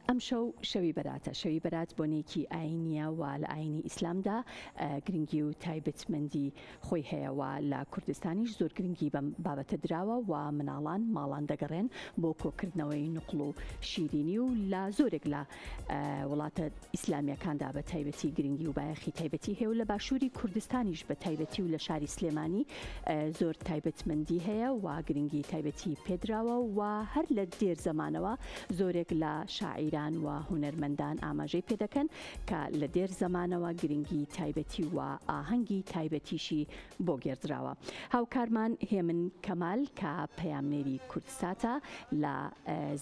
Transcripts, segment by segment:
ئەمشەو شەوی بەراتە، شەوی بەرات بۆنەیەکی ئایینییە و لە ئایینی ئیسلامدا گرنگی و تایبەتمەندی خۆی هەیە و لە کوردستانیش زۆر گرنگی بەم بابەتە دراوە و مناڵان ماڵان دەگەڕێن بۆ کۆکردنەوەی نوقڵ و شیرینی و لە زۆرێک لە وڵاتە ئیسلامیەکاندا بە تایبەتی گرنگی و بایەخی تایبەتی هەیە و لە باشووری کوردستانیش بە تایبەتی و لە شاری سلێمانی زۆر تایبەتمەندی هەیە و گرنگی تایبەتی پێدراوە و هەر لە دێر زەمانەوە زۆرێک لە شاعیران و هونەرمەندان ئاماژەی پێدەکەن کە لە دێر زەمانەوە گرنگی تایبەتی و ئاهەنگی تایبەتیشی بۆ گێڕدراوە. هاوکارمان هێمن کەمال کە پەیامنێری کوردساتە لە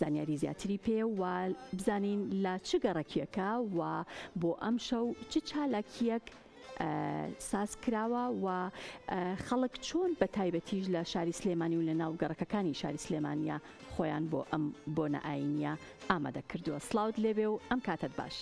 زانیاری زیاتری پێیە و بزانین لە چ گەڕەکیەکە و بۆ ئەمشەو چ چالاکیەک ساز کراوە و خەڵک چۆن بە تایبەتیش لە شاری سلێمانی و لە ناو گەڕەکەکانی شاری سلێمانیە خۆیان بۆ ئەم بۆنە ئاینیە ئامادە کردووە. سڵاوت لێبێ و ئەم کاتەت باش.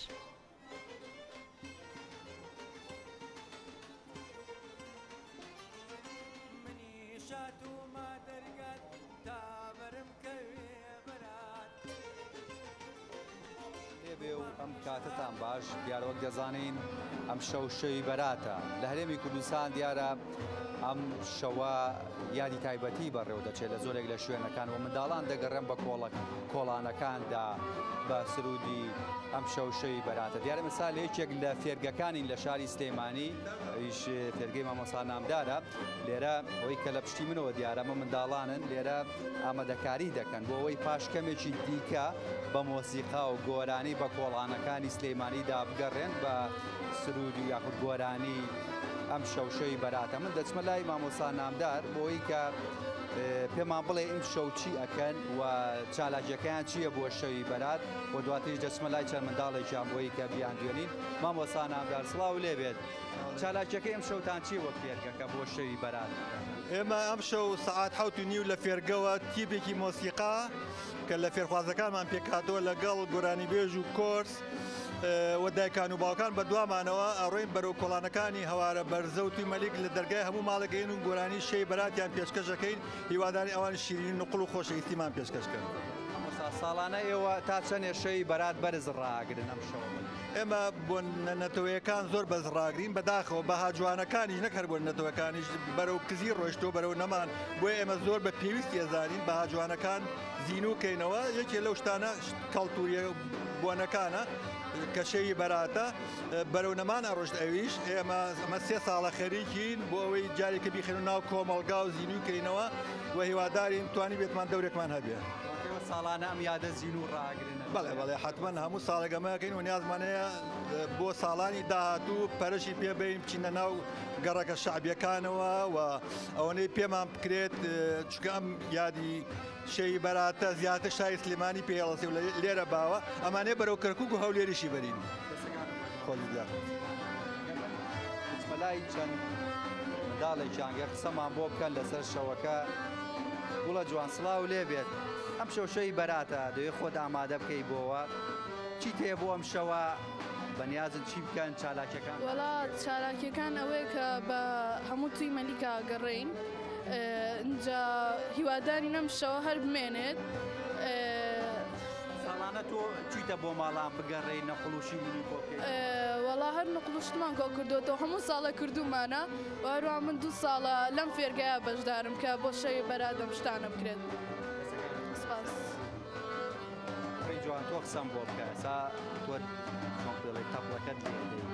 لێبێ و ئەم کاتەتان باش. دیارە وەک دەزانین ئەم شەو شەوی بەراتە لە هەرێمی کوردستان. دیارە ئەم شەوە یادی تایبەتی بەڕێوە دەچێت لە زۆرێک لە شوێنەکان و منداڵان دەگەڕێن بە کۆڵک کۆڵانەکاندا بە سرودی ئەم شەو شەوی بەراتە. دیارە مەسا لە یەکێک لە فێرگەکانین لە شاری سلێمانی، ئەویش فێرگەی مامۆستا نامدارە. لێرە ئەوەی کە لە پشتی منەوە دیارە ئەمە منداڵانن لێرە ئامادەکاری دەکەن بۆ ئەوەی پاش کەمێکی دیکە بە مۆسیقا و گۆرانی بە کۆڵانەکانی سلێمانیدا بگەڕێن بە سرود و یاخود گۆرانی ئەم شەو شەوی بەراتە. من دەچمە لای مامۆستا نامدار بۆ ئەوەی کە پێمان بڵێ ئەم شەو چی ئەکەن و چالاکیەکەیان چییە بۆ شەوی بەرات و دواتریش دەچمە لای چەند منداڵێکیان بۆ ئەوەی کە بیاندوێنین. مامۆستا نامدار سڵاو لێبێت. چالاکیەکەی ئەم شەوتان چیە وەک فێرگەکە بۆ شەوی بەرات؟ ئێمە ئەم شەو سەعات 7:30 لە فێرگەوە تیپێکی مۆسیقا کە لە فێرخوازەکانمان پێکهاتووە لەگەڵ گۆرانیبێژ و کۆرس و دایکان و باوکان بە دوامانەوە ئەڕۆین بەرەو کۆڵانەکانی هەوارە بەرزە و توی مەلیک لە دەرگای هەموو ماڵێکین و گۆرانی شەوی بەراتیان پێشکەشەکەین. هیواداری ئەوان شیرین نوقڵ و خۆشەویستیمان پێشکەش کەن. مامۆستا ساڵانە ئێوە تا چەندێ شەوی بەرات بەرز ڕاگرن ئەم شەوە؟ ئێمە بۆ نەتەوەیەکان زۆر بەرز ڕاگرین، بەداخەوە بەها جوانەکانیش نەک هەر بۆ نەتەوەکانیش بەرەو کزی ڕۆیشتووە بەرەو نەمان، بۆیە ئێمە زۆر بە پێویستی ئەزانین بەها جوانەکان زینوو کەینەوە. یەکێ لەو شتانە کەڵتوریە بۆنەکانە کە شەوی بەراتە بەرەو نەمان ئەڕۆشت، ئەویش ئێمە ئەمە 3 ساڵە خەریکین بۆ ئەوەی جارێکە بیخەینە ناو کۆمەڵگا و زینوو کەینەوە و هیوادارین توانی بێتمان دەورێکمان هەبێ. ساڵانە ئەم یادە زینوو ڕاگرن؟ بەڵێ بەڵێ حتمما هەموو ساڵێک ئەمە ئەکەین و نیازمان هەیە بۆ ساڵانی داهاتوو پەرشی پێ بەین، بچینە ناو گەڕەکە شەعبیەکانەوە و ئەوەنەی پێمان بکرێت، چونکە ئەم یادی شەوی بەراتە زیاتر شاری سلێمانی پێڵەسی و لێرە باوە، ئەمانەیە بەرەو کەرکوک و هەولێریشی بەرین. خۆش دیار. بچمە لای چەند منداڵێکیان گەر قسەمان بۆ بکەن لەسەر شەوەکە. گوڵە جوان سڵاو لێ بێت، ئەم شەو شەوی بەراتە، دەوێ خۆت ئامادە بکەی بۆوە، چیت هەیە بۆ ئەم شەوە، بەنیازن چی بکەن، چالاکیەکان؟ وەڵا چالاکیەکان ئەوەیە کە بە هەموو توی مەلیکا گەڕێین، ئینجا هیوادارین ئەم شەوە هەر بمێنێت. ساڵانە تۆ چیتە بۆ ماڵان بگەڕێی نەقڵ و شیرینی کۆ بکەیت؟ وەڵا هەر نقڵ و شتمان کۆ کردووەتەوە، هەموو ساڵە کردوومانە و هەروەها من 2 ساڵە لەم فێرگەیە بەشدارم کە بۆ شەوی بەرات ئەم شتانە بکرێت. سپاس. کوڕی جوان تۆ قسەم بۆ بکە، ئێستا تۆ چۆن پێڵێ تەپڵەکەت لێ دەی،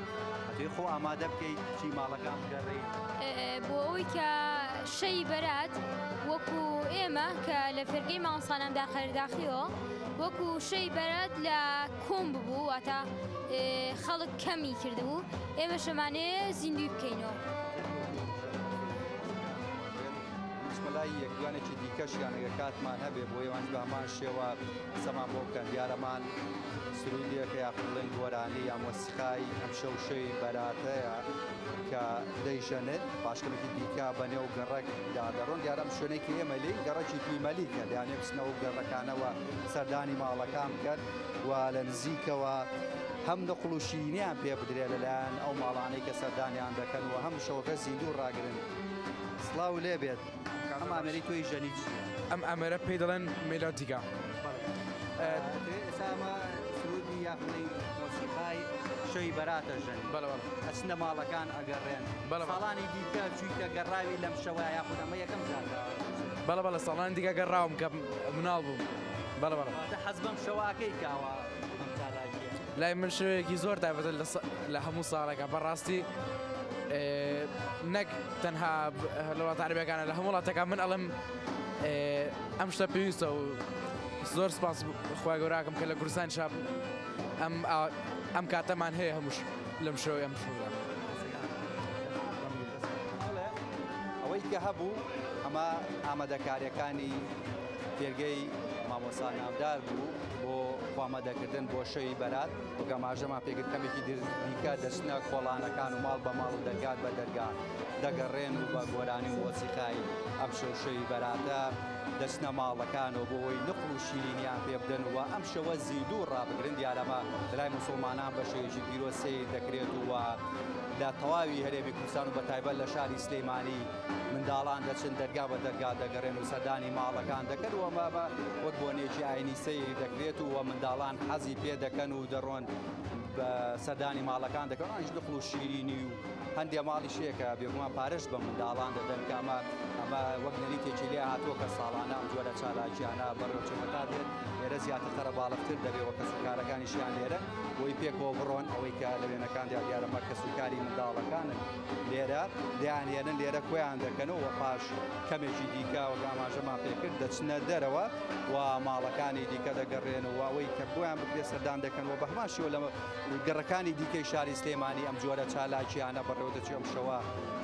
ئەتوێ خۆ ئامادە بکەیت چی ماڵەکان بگەڕێیت؟ بۆ ئەوەی کە شەوی بەرات وەکو ئێمە کە لە فێرگەی مامۆستاناندا قەرداخیەوە وەکو شەوی بەرات لە کۆم ببوو، واتە خەڵک کەمی کردبوو، ئێمە شەمانەیە زیندوی بکەینەوە. بچمە لای یەکدوانێکی دیکەشیان ئەگەر کاتمان هەبێ بۆ ئێوانش بە هەمان شێوە قسەمان بۆ بکەن. دیارەمان سرودێکە یاخود بڵێن گۆرانی یا مۆسیقای ئەم شەو شەوی بەراتەیە کە دەیژەنن، پاشکەمێکی دیکە بە نێو گەڕەکدا دەڕۆن. دیارە ئەم شوێنەی کە ئێمە لێین گەڕەکی توی مەلیکە، دەیانەوێت بچنەوە گەڕەکانەوە سەردانی ماڵەکان بکەن و لە نزیکەوە هەم نقڵ و شیرینیان پێ بدرێت لەلایەن ئەو ماڵانەی کە سەردانیان دەکەن و هەم شەوەکە زیندوو ڕاگرن. سڵاو لێ بێت. ئەم ئامێرەی تۆی ژەنی چییە؟ ئەم ئامێرە پێی دەڵێن مێلۆدیگا. ئێستا ئەمە یاخڵی مۆسیقای شەوی بەراتە ژەنی. بەڵێ بەڵێ. ئەچنە ماڵەکان ئەگەڕێن. بەڵێ بەڵێ. ساڵانی دیکە چوویتە گەڕاوی لەم شەوە یاخود ئەمە یەکەم جارە؟ بەڵێ بەڵێ ساڵانی دیکە گەڕاوم کە مناڵ بووم. بەڵێ بەڵێ. واتە حەز بەم شەوە ئەکەی کاوە ئەم چالاکییە؟ لای من شەوێکی زۆر تایبەتە لە هەموو ساڵێکا بەڕاستی نەک تەنها لە وڵاتە عەرەبیەکانە لە هەموو وڵاتەکان من ئەڵێم ئەم شتە پێویستە و زۆر سپاس خوای گەوراکەم کە لە کوردستانیشا ئەم ئەم کاتەمان هەیە هەمووش لەم شەوەی ئەم شەوە. ئەوەی کە هەبوو ئەمە ئامادەکاریەکانی فێرگەی مامۆسا نامدار بوو بۆ خۆئامادەکردن بۆ شەوی بەرات وەک ئاماژەمان پێکرد کەمێکی دیکە دەچنە کۆڵانەکان و ماڵ بە ماڵ و دەرگات بە دەرگا دەگەڕێن و بە گۆرانی و مۆسیقای ئەم شەو شەوی بەراتە دەچنە ماڵەکان و بۆ ئەوەی نقڵ و شیرینیان پێ بدەن و ئەم شەوە زیندوو ڕابگرن دیارەمە لەلای موسڵمانان بە شەوێکی پیرۆز سەیر دەکرێت و لە تەواوی هەرێمی کوردستان و بەتایبەت لە شاری سلێمانی منداڵان دەچن دەرگا بە دەرگا دەگەڕێن و سەردانی ماڵەکان دەکەن و ئەمە بە وەک بۆنەیەکی ئاینی سەیر دەکرێت و منداڵان حەزی پێ دەکەن و دەڕۆن بە سەردانی ماڵەکان دەکەن ئەوانیش نقڵ و شیرینی و هەندێ ماڵیش هەیە کە بێگومان پارەش بە منداڵان دەدەن کە ئەمە ئەمە وەک نەریتێکی لێ هاتووە کە ساڵانە ئەم جۆرە چالاکیانە بەڕێوەچێت هەتا دێت لێرە زیاتر قەرەباڵغتر دەبێت و کەسوکارەکانیشیان لێرە بۆی پێکەوە بڕۆن ئەوەی کە لە وێنەکاندا دیارە مە کەسوکاری منداڵەکانن لێرە دەیانهێنن لێرە کۆیان دەکەنەوە و پاش کەمێکی دیکە وەک ئاماژەمان پێکرد دەچنە دەرەوە و ماڵەکانی دیکە دەگەڕێن و ئەوەی کە بۆیان بکرێت سەردان دەکەن و بە هەمان شێوە لە گەڕەکانی دیکەی شاری سلێمانی ئەم جۆرە چالاکیانە بەڕێوە دەچێت ئەم شەوە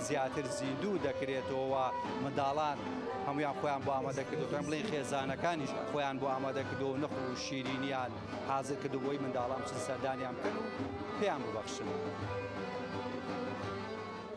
زیاتر زیندوو دەکرێتەوە منداڵان هەمویان خۆیان بۆ ئامادە کردو توانم بڵێن خێزانەکانیش خۆیان بۆ ئامادە کردو و نەخ و شیرینیان حازر کردو بۆی منداڵان بچن سەردانیان بکەن و پێیان ببەخشن.